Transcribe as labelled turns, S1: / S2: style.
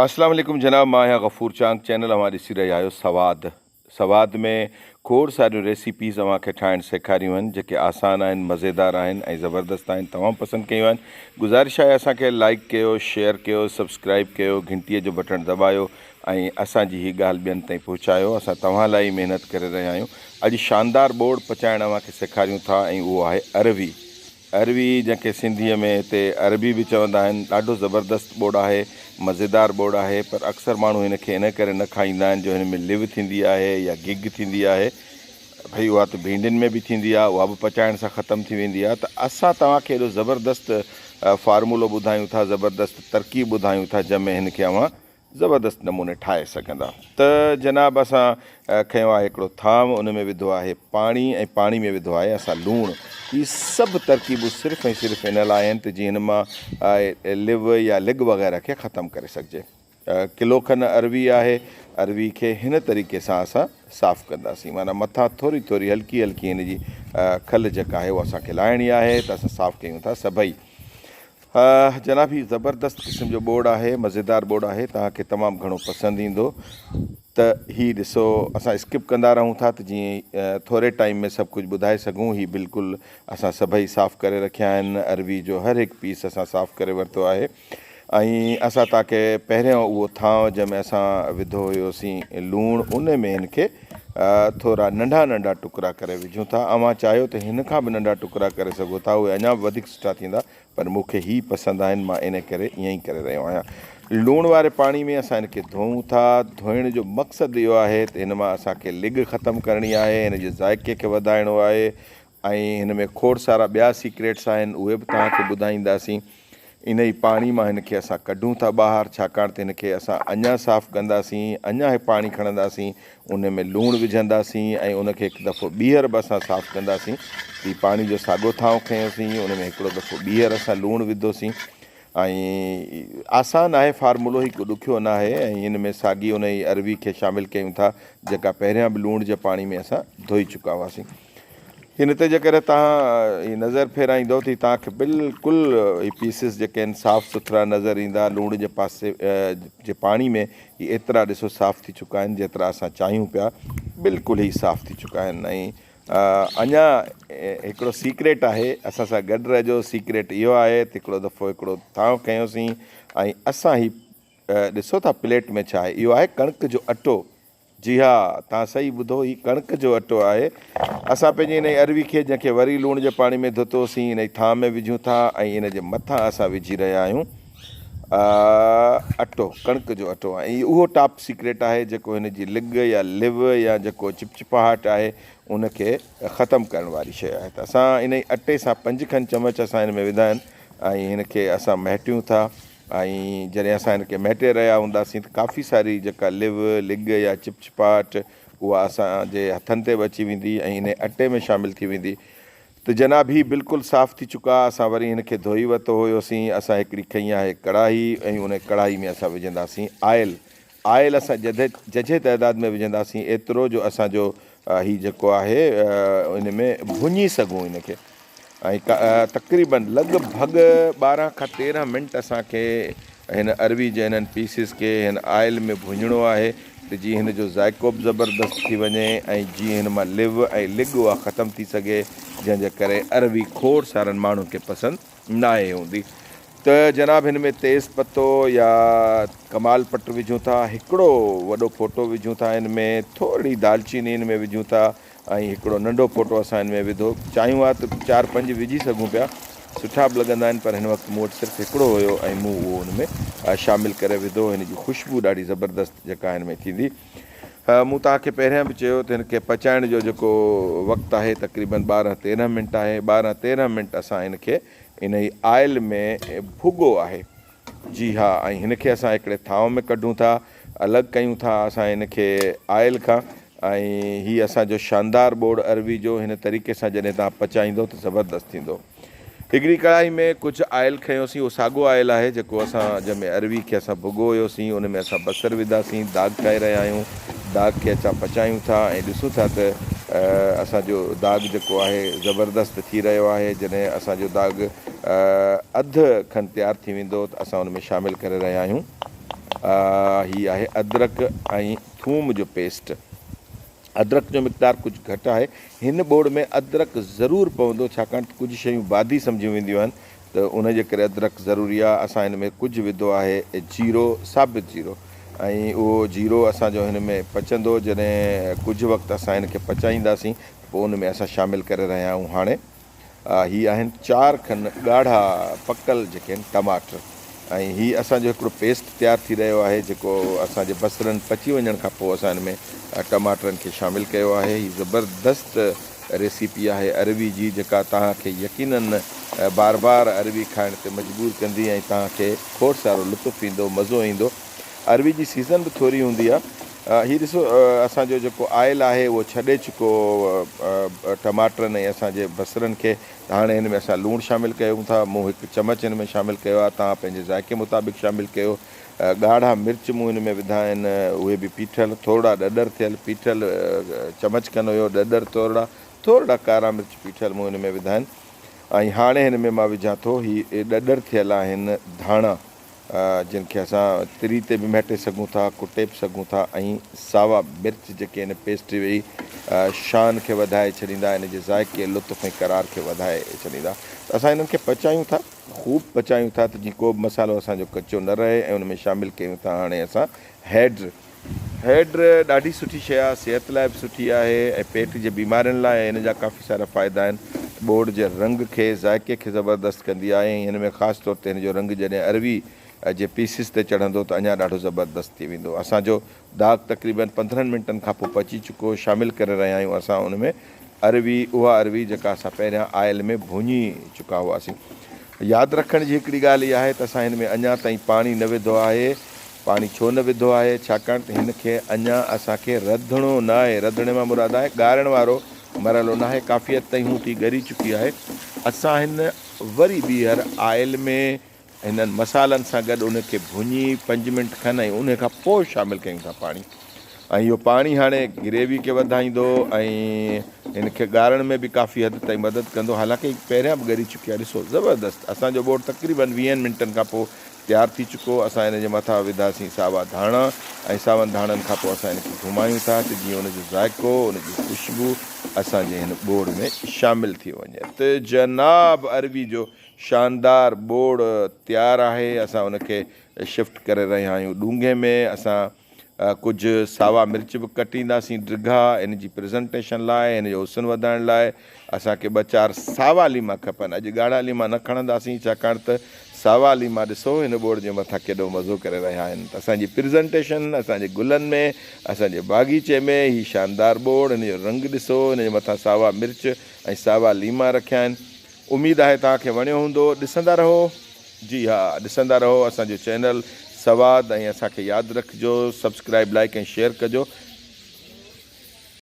S1: اسلام عليڪم جناب مان آهيان غفور چانگ چينل اوهان ڏسي رهيا آهيو سواد سواد ۾ کوڙ ساريون ريسيپيز اوهان کي ٺاهڻ سيکاريون آهن جيڪي آسان آهن مزيدار آهن ۽ زبردست آهن تمام پسند ڪيون آهن گذارش آهي اسان کي لائيڪ ڪيو شيئر ڪيو سبسڪرائيب ڪيو گهنٽي جو بٽڻ دٻايو ۽ اسان جي هي ڳالهه ٻين تائين پهچايو اسان توهان لاء ئي محنت ڪري رهيا آهيون اڄ شاندار ٻوڙ پچائڻ اوهان کي سيکاريون ٿا ۽ اهو آهي اروي اروي جنهن کي سنڌيء ۾ هتي عربي به چوندا آهن، ڏاڍو زبردست ٻوڙ آهي، مزيدار ٻوڙ آهي، پر اڪثر ماڻهو هن کي ان ڪري نه کائيندا آهن جو هن ۾ لو ٿيندي آهي يا گگ ٿيندي آهي. ڀئي اها ته ڀينڊين ۾ به ٿيندي آهي، اها به پچائڻ سان ختم ٿي ويندي آهي ته اسان توهان کي ايڏو زبردست فارمولو ٻڌايون ٿا، زبردست ترڪيب ٻڌايون ٿا جنهن ۾ هن کي اوهان زبردست نموني ٺاهي سگهندا ته جناب اسان کنيو آهي هڪڙو ٿانو ان ۾ وڌو آهي پاڻي ۽ پاڻي ۾ وڌو آهي اسان لوڻ هي سڀ ترڪيبون صرف ۽ صرف ان لاء آهن ته جيئن هن مان لو يا لڳ وغيره کي ختم ڪري سگهجي ڪلو کن اروي آهي اروي کي هن طريقي سان اسان صاف ڪنداسين معنيٰ مٿان ٿوري ٿوري هلڪي هلڪي هن جي کل جيڪا آهي اها اسان کي لاهڻي آهي ته اسان صاف ڪيون ٿا سڀئي جناب هي زبردست قسم جو ٻوڙ آهي مزيدار ٻوڙ آهي توهان کي تمام گهڻو پسند ايندو ته هي ڏسو اسان اسڪپ ڪندا رهون ٿا ته جيئن ٿوري ٽائيم ۾ سڀ ڪجهه ٻڌائي سگهون هي بلڪل اسان سڀئي صاف ڪري رکيا آهن اروي جو هر هڪ پيس اسان صاف ڪري ورتو آهي ۽ اسان توهان کي پهريون اهو ٿانء جنهن ۾ اسان وڌو هيوسين لوڻ ان ۾ هن کي ٿورا ننڍا ننڍا ٽڪرا ڪري وجهون ٿا اوهان چاهيو ته هن کان به ننڍا ٽڪرا ڪري سگهو ٿا اهي اڃا به وڌيڪ سٺا ٿيندا پر مون کي هي پسند آهن مان ان ڪري ائين ئي ڪري رهيو آهيان. لوڻ واري پاڻي ۾ اسان هن کي ڌوئون ٿا. ڌوئڻ جو مقصد اهو آهي ته هن مان اسان کي لڳ ختم ڪرڻي آهي، هن جي ذائقي کي وڌائڻو آهي ۽ هن ۾ کوڙ سارا ٻيا سيڪريٽس آهن اهي به توهان کي ٻڌائينداسين. انهي پاڻي مان هن کي اسان ڪڍون ٿا ٻاهر ڇاڪاڻ ته هن کي اسان اڃا صاف ڪنداسين، اڃا هي پاڻي کڻنداسين ان ۾ لوڻ وجهنداسين ۽ ان کي هڪ دفعو ٻيهر به اسان صاف ڪنداسين. هي پاڻي جو ساڳو ٿانو کنيوسين، ان ۾ هڪڙو دفعو ٻيهر اسان لوڻ وڌوسين ۽ آسان آهي فارمولو هي ڪو ڏکيو نه آهي ۽ ان ۾ ساڳي ان ئي اروي کي شامل ڪيون ٿا جيڪا پهريان به لوڻ جي پاڻي ۾ اسان ڌوئي چڪا هئاسين. هن تي جيڪڏهن توهان هي نظر ڦيرائيندو ته هي توهان کي بلڪل هي پيسز جيڪي آهن صاف سٿرا نظر ايندا لوڻ جي پاسي جي پاڻي ۾ هي ايترا ڏسو صاف ٿي چڪا آهن جيترا اسان چاهيون پيا بلڪل هي صاف ٿي چڪا آهن ۽ اڃا هڪڙو سيڪريٽ آهي اسان سان گڏ رهجو سيڪريٽ اهو آهي ته هڪڙو دفعو هڪڙو ٿانو کنيوسين ۽ اسان هي ڏسو ٿا پليٽ ۾ ڇا آهي اهو آهي ڪڻڪ جو اٽو جي ها توهان صحيح ٻڌو هي ڪڻڪ جو اٽو آهي. اسان پنهنجي انهي اروي کي جنهن کي وري لوڻ جي پاڻي ۾ ڌوتوسين انهي ٿانء ۾ وجهون ٿا ۽ ان جي مٿان اسان وجهي رهيا آهيون اٽو ڪڻڪ جو اٽو ۽ اهو ٽاپ سيڪريٽ آهي جيڪو هن جي لڳ يا لو يا جيڪو چپچپاهٽ آهي ان کي ختم ڪرڻ واري شيء آهي ته اسان انهي اٽي سان پنج کن چمچ اسان هن ۾ وڌا آهن ۽ هن کي اسان مهٽيون ٿا. ۽ جڏهن اسان هن کي مهٽي رهيا هونداسين ته ڪافي ساري جيڪا لو، لڳ يا چپچپاهٽ اها اسان جي هٿن تي به اچي ويندي ۽ انهي اٽي ۾ شامل ٿي ويندي ته جناب هي بلڪل صاف ٿي چڪا اسان وري هن کي ڌوئي ورتو هيوسين اسان هڪڙي کنئي آهي ڪڙاهي ۽ انهي ڪڙاهي ۾ اسان وجهنداسين آئل آئل اسان ججهي تعداد ۾ وجهنداسين ايترو جو اسان جو هي جيڪو آهي ان ۾ ڀڃي سگهون ان کي ۽ تقريبن لڳ ڀڳ 12 کان 13 منٽ اسان کي هن اروي جي هنن پيسز کي هن آئل ۾ ڀڃڻو آهي ته جيئن هن جو ذائقو به زبردست ٿي وڃي ۽ جيئن هن مان لو ۽ لڳ اها ختم ٿي سگهي جنهن جي ڪري اروي کوڙ سارن ماڻهن کي پسند ناهي هوندي ته جناب هن ۾ تيز پتو يا ڪمال پٽ وجهون ٿا، هڪڙو وڏو ڦوٽو وجهون ٿا هن ۾ ٿورڙي دالچيني هن ۾ وجهون ٿا ۽ هڪڙو ننڍو ڦوٽو اسان هن ۾ وڌو، چاهيون ها ته چار پنج وجهي سگهون پيا، سٺا به لڳندا آهن پر هن وقت مون وٽ صرف هڪڙو هيو ۽ مون اهو هن ۾ شامل ڪري وڌو، هن جي خوشبو ڏاڍي زبردست جيڪا هن ۾ ٿيندي. مون توهان کي پهريان به چيو ته هن کي پچائڻ جو جيڪو وقت آهي تقريبن 12 13 منٽ آهي 12 13 منٽ اسان هن کي انهي آئل ۾ ڀڳو آهي جي ها ۽ هن کي اسان هڪڙي ٿانو ۾ ڪڍون ٿا الڳ ڪيون ٿا اسان هن کي آئل کان ۽ هي اسان جو شاندار ٻوڙ اروي جو هن طريقي سان جڏهن توهان پچائيندو ته زبردست ٿيندو. هڪڙي ڪڙاهي ۾ ڪجهه آئل کنيوسين، اهو ساڳو آئل آهي جيڪو اسان جنهن ۾ اروي کي اسان ڀڳو هيوسين، ان ۾ اسان بصر وڌاسين، داغ ٺاهي رهيا آهيون، داغ کي اسان پچايون ٿا ۽ ڏسون ٿا ته اسان جو داغ جيڪو آهي زبردست ٿي رهيو آهي، جڏهن اسان جو داغ اڌ کن تيار ٿي ويندو ته اسان ان ۾ شامل ڪري رهيا آهيون. هي آهي ادرڪ ۽ ٿوم جو پيسٽ. ادرڪ جو مقدار ڪجهه گهٽ آهي. هن ٻوڙ ۾ ادرڪ ضرور پوندو ڇاڪاڻ ته ڪجهه شيون بادي سمجهيون وينديون آهن ته ان جي ڪري ادرڪ ضروري آهي. اسان هن ۾ ڪجهه وڌو آهي جيرو، ثابت جيرو ۽ اهو جيرو اسان جو هن ۾ پچندو جڏهن ڪجهه وقت اسان هن کي پچائينداسين ته پوء ان ۾ اسان شامل ڪري رهيا آهيون هاڻي. هي آهن چار کن ڳاڙها پڪل جيڪي آهن ٽماٽر ۽ هي اسان جو هڪڙو پيسٽ تيار ٿي رهيو آهي جيڪو اسان جي بصرن پچي وڃڻ کان پوء اسان هن ۾ ٽماٽرن کي شامل ڪيو آهي. هي زبردست ريسيپي آهي اروي جي جيڪا توهان کي يقينن بار بار اروي کائڻ تي مجبور ڪندي ۽ توهان کي کوڙ سارو لطف ايندو مزو ايندو. اروي جي سيزن به ٿوري هوندي آهي. هي ڏسو اسان جو جيڪو آئل آهي اهو ڇڏي چڪو ٽماٽرن ۽ اسان جي بصرن کي ته هاڻي هن ۾ اسان لوڻ شامل ڪيون ٿا مون هڪ چمچ هن ۾ شامل ڪيو آهي توهان پنهنجي ذائقي مطابق شامل ڪيو ڳاڙها مرچ مون هن ۾ وڌا آهن اهي به پيٺل ٿورڙا ڏڏر ٿيل پيٺل چمچ کن هيو ڏڏر ٿورڙا ٿورڙا ڪارا مرچ پيٺل مون هن ۾ وڌا آهن ۽ هاڻي هن ۾ مان وجهان ٿو هي ڏڏر ٿيل آهن ڌاڻا جن کي اسان تري تي به مهٽي سگهون ٿا، ڪٽي به سگهون ٿا ۽ ساوا مرچ جيڪي ان پيسٽري ويهي شان کي وڌائي ڇڏيندا، ان جي ذائقي، لطف ۽ قرار کي وڌائي ڇڏيندا. ته اسان انهن کي پچايون ٿا، خوب پچايون ٿا ته جيئن ڪو به مصالحو اسان جو ڪچو نه رهي ۽ ان ۾ شامل ڪيون ٿا هاڻي اسان هيڊ. هيڊ ڏاڍي سٺي شيء آهي، صحت لاء به سٺي آهي ۽ پيٽ جي بيمارين لاء هن جا ڪافي سارا فائدا آهن. ٻوڙ جي رنگ کي، ذائقي کي زبردست ڪندي آهي ۽ هن ۾ خاص طور تي هن جو رنگ جڏهن اروي جي پيسز تي چڙهندو ته اڃا ڏاڍو زبردست ٿي ويندو. اسان جو داغ تقريبن 15 منٽن کان پوء پچي چڪو، شامل ڪري رهيا آهيون اسان ان ۾ اروي، اها اروي جيڪا اسان پهريان آئل ۾ ڀڃي چڪا هئاسين. ياد رکڻ جي هڪڙي ڳالهه اها آهي ته اسان هن ۾ اڃا تائين پاڻي نه وڌو آهي. پاڻي ڇو نه وڌو آهي؟ ڇاڪاڻ ته هن کي اڃا اسان کي رڌڻو نه آهي. رڌڻي مان مراد آهي ڳارڻ وارو مرحلو نه آهي. ڪافي حد تائين هو ٿي ڳري چڪي آهي. اسان هن وري ٻيهر آئل ۾ هنن مصالحن سان گڏ ان کي ڀڃي پنج منٽ کن ۽ ان کان پوء شامل ڪيون ٿا پاڻي ۽ اهو پاڻي هاڻي گريوي کي وڌائيندو ۽ هن کي ڳارڻ ۾ به ڪافي حد تائين مدد ڪندو. حالانڪه هي پهريان به ڳري چڪي آهي. ڏسو زبردست اسان جو ٻوڙ تقريبن ويهن منٽن کان پوء تيار ٿي چڪو. اسان ان جي مٿان وڌاسين ساوا ڌاڻا ۽ ساون ڌاڻن کان پوء اسان ان کي گهمايون ٿا ته جيئن ان جو ذائقو، ان جي خوشبو اسان جي هن ٻوڙ ۾ شامل ٿي وڃي. ته جناب عربي جو شاندار ٻوڙ تيار آهي. اسان ان کي شفٽ ڪري رهيا آهيون ڏونگهي ۾. اسان ڪجهه ساوا مرچ به ڪٽينداسين ڊگها ان جي پريزنٽيشن لاء، ان جو حسن وڌائڻ لاء اسان کي ٻه چار ساوا ليما کپن. اڄ ڳاڙها ليما نه کڻنداسين ڇاڪاڻ ته ساوا ليما ڏسو هن ٻوڙ جي مٿان ڪيڏو مزو ڪري رهيا آهن. ته اسان جي پريزنٽيشن اسان جي گلن ۾ اسان جي باغيچي ۾ هي شاندار ٻوڙ هن جو رنگ ڏسو هن جي مٿان ساوا مرچ ۽ ساوا ليما رکيا آهن. اميد آهي توهان کي وڻيو هوندو. ڏسندا رهو. جي ها ڏسندا رهو اسان جو چينل سواد ۽ اسان کي ياد رکجو سبسڪرائب لائيڪ ۽ شيئر ڪجو